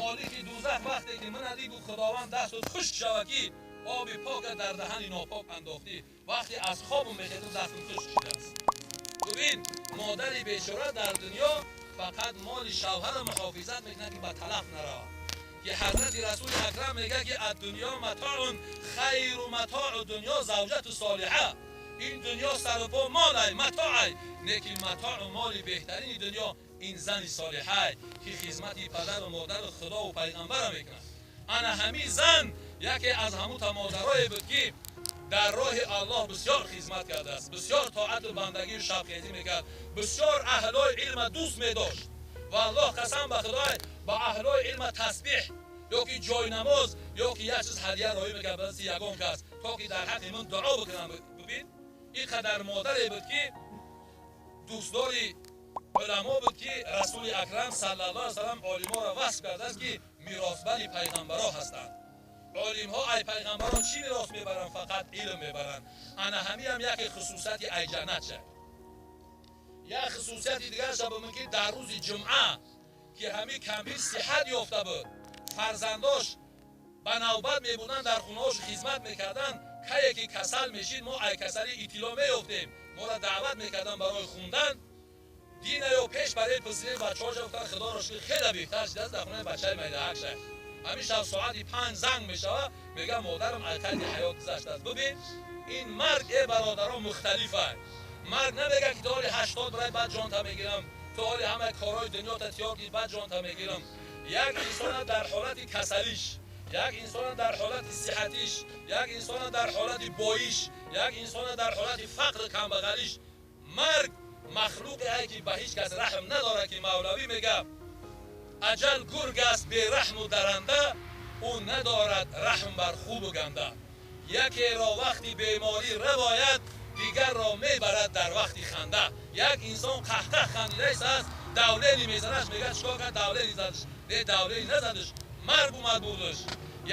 Молики дӯзах вақте ки мана дид, гуфт: «Худованд дастут хушк шава, ки оби пока дар даҳани нопок андохтӣ. Вақте аз хобу мехезам, дастам хушк шудааст». Бибин, модари бечора дар дунё фақат моли шавҳарро муҳофизат мекунад, ки ба талаф наравад, ки ҳазрати Расули Акрам мегӯяд, ки الدنيا متاع، خير متاع الدنيا الزوجة الصالحة. Ин дунё сарупо молай, матоай, лекин матоу моли беҳтарини дунё ин зани солиҳай, ки хизмати падару модару Худову пайғамбара мекунад. Ана ҳамин зан яке аз ҳамута модарое буд, ки дар роҳи Аллоҳ бисёр хизмат кардааст, бисёр тоату бандагию шабхезӣ мекард, бисёр аҳлои илма дӯст медошт. Ва Аллоҳ, қасам ба Худой, ба аҳлои илма тасбеҳ ё ки ҷойнамоз ё ки як чиз ҳадия роҳӣ мекард ба дасти ягон кас, то ки дар ҳаққи ман дуо бикунам. Бибин, ин қадар модаре буд, ки дӯстдори уламо буд, ки Расули Акрам саллаллоҳу алайҳи васаллам олиморо васф кардааст, ки меросбари пайғамбаро ҳастанд. Олимҳо ай пайғамбарон чӣ мерос мебаранд? Фақат илм мебаранд. Ана ҳамиам яке хусусияти ай ҷаннат шад. Як хусусияти дигарша бумин, ки дар рӯзи ҷумъа, ки ҳамин кампир сиҳат ёфта буд, фарзандош ба навбат мебуданд, дар хонаҳош хизмат мекарданд. Кае ки касал мешид, мо ай касалӣ иттилоъ меёфтем, моро даъват мекарданд барои хундан. Дина ё пеш барои пурсидем, бачаҳоша гуфтанд: «Худоро шукр, хеле беҳтар шудааст, дар хонаи бачаи майдаҳак шад». Ҳамин шаб соати 5 занг мешава, мега: «Модарам аз қайди ҳаёт гузаштааст». Бибин, ин марг, э бародарон, мухталифа. Марг намега, ки то ҳоли 80 барай, баъд ҷонта мегирам, то ҳоли ҳамаи корҳои дунёта тиёр ки, баъд ҷонта мегирам. Як инсона дар ҳолати касалиш, як инсона дар ҳолати сиҳатиш, як инсона дар ҳолати боиш, як инсона дар ҳолати фақр, камбағалиш, марг махлуқе ай, ки ба ҳеҷ кас раҳм надорад, ки Мавлавӣ мега: «Аҷал гург аст бераҳму даранда, ӯ надорад раҳм бар хубу ганда. Якеро вақти беморӣ равояд, дигарро мебарад дар вақти ханда». Як инсон қаҳқаҳ хандидаист, давление мезанаш, мегӯяд: «Чикор кард, давление задаш?» Не, давление назадаш, марг омад, бурдаш.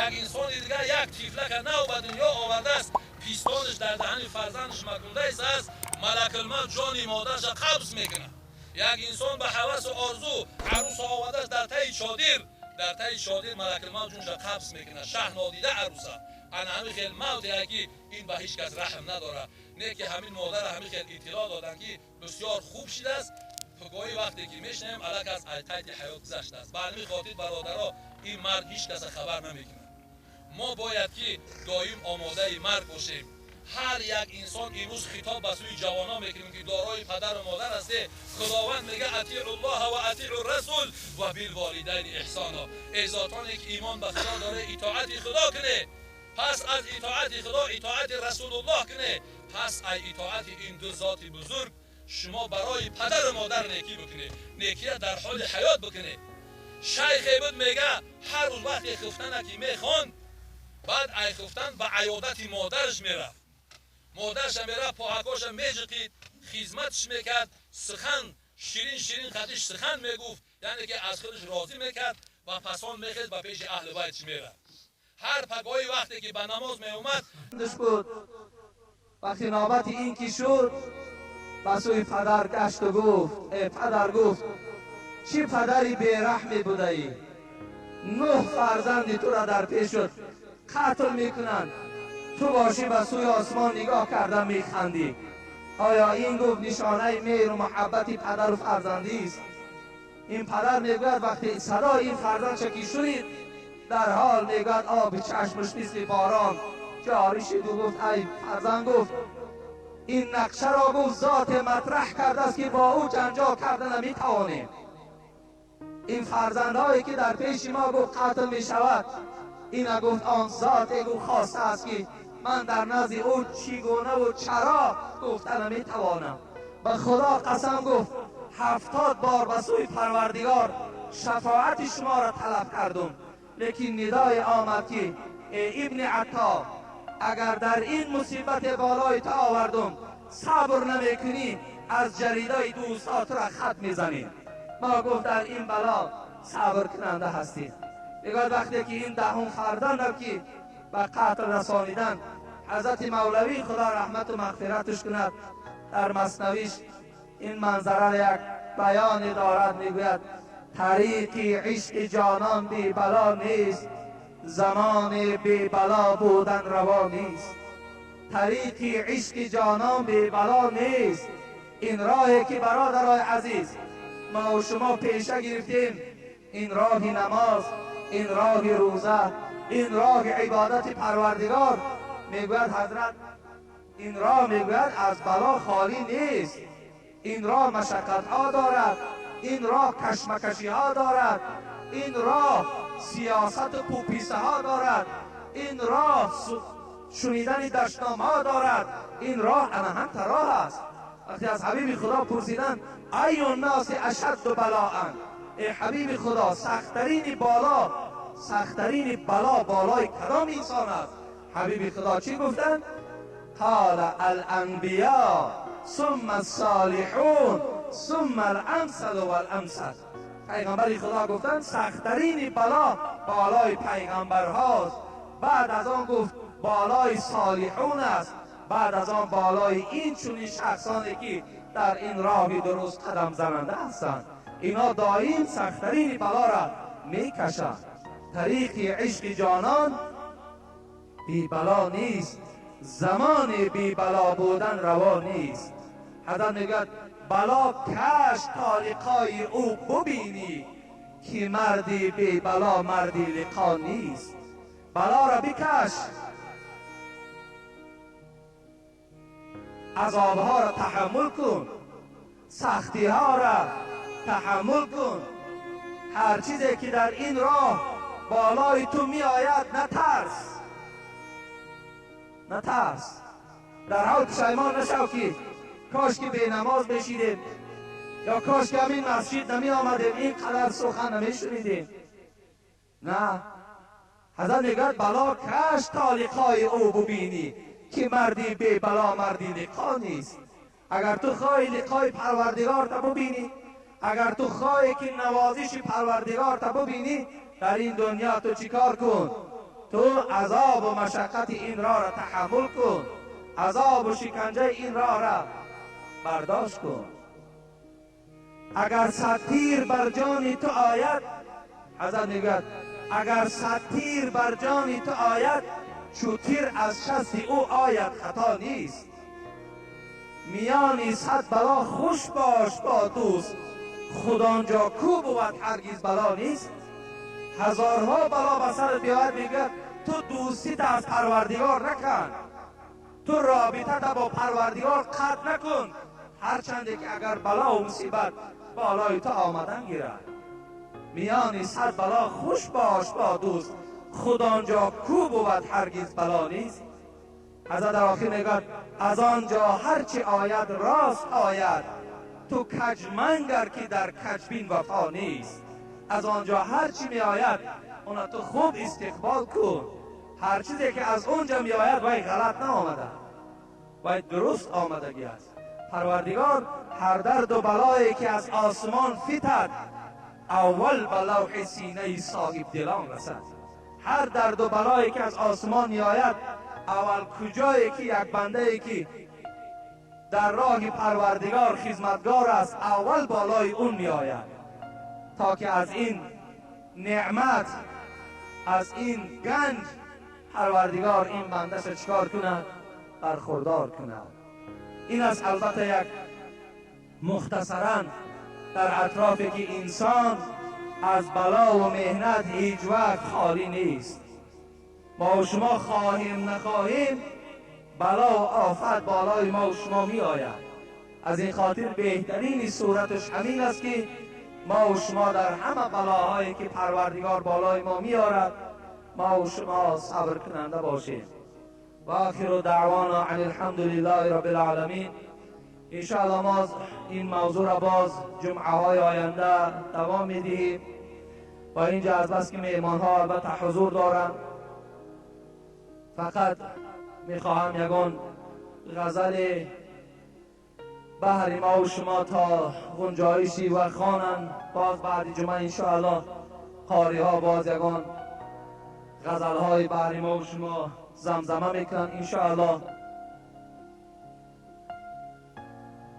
Як инсони дигар як тифлака нав ба дунё овардааст, пистонаш дар даҳани фарзандаш макундаист, малакулмавт ҷони модараша қабз мекунад. Як инсон ба ҳавасу орзу арӯса овардааст, дар таи чодир, дар таи чодир малакулмавт ҷунша қабз мекунад, шаҳ нодида арӯса. Ана ҳамин хел мавте, ки ин ба ҳеҷ кас раҳм надорад. Не ки ҳамин модара ҳамин хел иттилоъ доданд, ки бисёр хуб шидааст. Гоҳи вақте ки мешунавем, аллакас аз қайди ҳаёт гузаштааст. Ба ҳамин хотир, бародаро, ин марг ҳеҷ каса хабар намекунад. Мо бояд ки доим омодаи марг бошем. Ҳар як инсон, имрӯз хитоб ба сӯи ҷавонон мекунем, ки дорои падару модар ҳасте. Худованд мега: أطيعوا الله وأطيعوا الرسول وبالوالدين إحسانا. Эй зотоне ки имон ба Худо доре, итоати Худо куне, пас аз итоати Худо итоати Расулуллоҳ куне, пас ай итоати ин ду зоти бузург шумо барои падару модар некӣ бикунед, некия дар ҳоли ҳаёт бикунед. Шайхе буд, мега, ҳар рӯз вақте хуфтана ки мехонд, баъд ай хуфтан ба аёдати модараш мерафт. Модараша мерафт, поҳакоша меҷиқид, хизматш мекард, сухан ширин ширин хатиш сухан мегуфт, яъне ки аз худаш розӣ мекард ва пасон мехез, ба пеши аҳли байтш мерафт. Ҳар пагоҳи вақте ки ба намоз меомад, буд. Вақти навбати ин ки шуд, ба сӯи падар гашту гуфт: «Э падар», гуфт, «чӣ падари бераҳме будаӣ? Нӯҳ фарзанди тура дар пешут қатл мекунанд, ту бошӣ ба сӯи осмон нигоҳ карда механдӣ. Оё ин», гуфт, «нишонаи меҳру муҳаббати падару фарзандист?» Ин падар мегӯяд, вақте садои ин фарзандша ки шунид, дар ҳол, мегӯяд, оби чашмаш мисли борон ҷорӣ шиду гуфт: «Ай фарзанд», гуфт, «ин нақшаро», гуфт, «зоте матраҳ кардааст, ки бо ӯ ҷанҷол карда наметавонем. Ин фарзандҳое ки дар пеши мо», гуфт, «қатл мешавад, ина», гуфт, «он зоте», гуфт, «хостааст, ки ман дар назди ӯ чӣ гунаву чаро гуфта наметавонам. Ба Худо қасам», гуфт, «70 бор ба сӯи Парвардигор шафоати шуморо талаб кардум, лекин нидое омад, ки э Ибни Атто, агар дар ин мусибате болои ту овардум, сабр намекунӣ, аз ҷаридаи дӯстҳо тура хат мезанем. Мо», гуфт, «дар ин бало сабркунанда ҳастем». Мегӯяд, вақте ки ин даҳум фарзандам ки ба қатл расонидан, ҳазрати Мавлавӣ, Худо раҳмату мағфираташ кунад, дар маснавиш ин манзараро як баёне дорад. Мегӯяд: طریق عشق جانان بی بلا نیست، زمان بی بلا بودن روا نیست. طریق عشق جانان بی بلا نیست. این راهی که برادرای عزیز ما و شما پیشه گرفتیم، این راه نماز، این راه روزه، این راه عبادت پروردگار، میگوید حضرت این راه میگوید از بلا خالی نیست. این راه مشقت ها دارد، این راه کشمکشی ها دارد، این راه سیاست و پوپیسه ها دارد، این راه شنیدن دشنام ها دارد، این راه هم راه است. وقتی از حبیب خدا پرسیدن ای الناس اشد بلاء، ای حبیب خدا سختترین بالا، سختترین بلا بالای کدام انسان است؟ حبیب خدا چی گفتن؟ قال الانبیاء ثم الصالحون ثم الامثل والامثل. پیغمبر خدا گفتن سختترین بلا بالای پیغمبر هاست، بعد از آن گفت بالای صالحون است، بعد از آن بالای این چنین شخصانی که در این راه درست قدم زننده هستند. اینا دائم سختترین بلا را میکشند. طریق عشق جانان بی بلا نیست، زمان بی بلا بودن روا نیست. حضرت میگوید بلا کش تا لقای او ببینی، که مردی بی بلا مردی لقا نیست. بلا را بکش، عذابها را تحمل کن، سختی ها را تحمل کن. هر چیزی که در این راه بالای تو می آید نترس، نترس. در حال پشیمان نشو که کاش که به نماز بشیدیم، یا کاش که همین مسجد نمی آمدیم، اینقدر سخن نمی شنیدیم. نه، حضرت میگوید بلا کش تا لقای او ببینی، که مردی بی بلا مردی لقا نیست. اگر تو خواهی لقای پروردگار تا ببینی، اگر تو خواهی که نوازش پروردگار تا ببینی، در این دنیا تو چیکار کن؟ تو عذاب و مشقت این راه را تحمل کن، عذاب و شکنجه این راه را برداشت کن. اگر صد تیر بر جان تو آید، حضرت میگوید اگر صد تیر بر جان تو آید، چو تیر از شست او آید خطا نیست. میان صد بلا خوش باش با دوست، خود آنجا کو بود هرگز بلا نیست. هزارها بلا به سرت بیاید، میگوید تو دوستی از پروردگار نکن، تو رابطه با پروردگار قطع نکن، هرچند که اگر بلا و مصیبت بالای تو آمدن گیرد. میان صد بلا خوش باش با دوست، خود آنجا کو بود هرگز بلا نیست. حضرت در آخر میگوید از آنجا هرچی آید راست آید، تو کج منگر که در کجبین وفا نیست. از آنجا هرچی می آید اونا تو خوب استقبال کن، هر چیزی که از اونجا می آید وای غلط نآمده، وای درست آمدگی است. پروردگار هر درد و بلایی که از آسمان فتد، اول به لوح سینه صاحب دلان رسد. هر درد و بلایی که از آسمان می آید، اول کجایی که یک بنده ای که در راه پروردگار خدمتگار است، اول بالای اون می آید، تا که از این نعمت، از این گنج پروردگار این بنده چکار کند؟ برخوردار کند. این است البته یک مختصرا در اطرافی که انسان از بلا و محنت هیچ وقت خالی نیست. ما و شما خواهیم نخواهیم بلا و آفت بالای ما و شما می آید. از این خاطر بهترین صورتش همین است که ما و شما در همه بلاهایی که پروردگار بالای ما میارد، ما و شما صبر کننده باشیم. و آخر دعوانا عن الحمد لله رب العالمین. انشاءالله ما این موضوع را باز جمعه های آینده دوام میدهیم و اینجا از بس که مهمان ها البته حضور دارند، فقط میخواهم یگان غزل بهر ما و شما تا گنجایشی و خوانند. باز بعد جمعه انشاءالله قاری ها باز یگان غزل های بهر ما و شما زمزمه میکنن انشاءالله.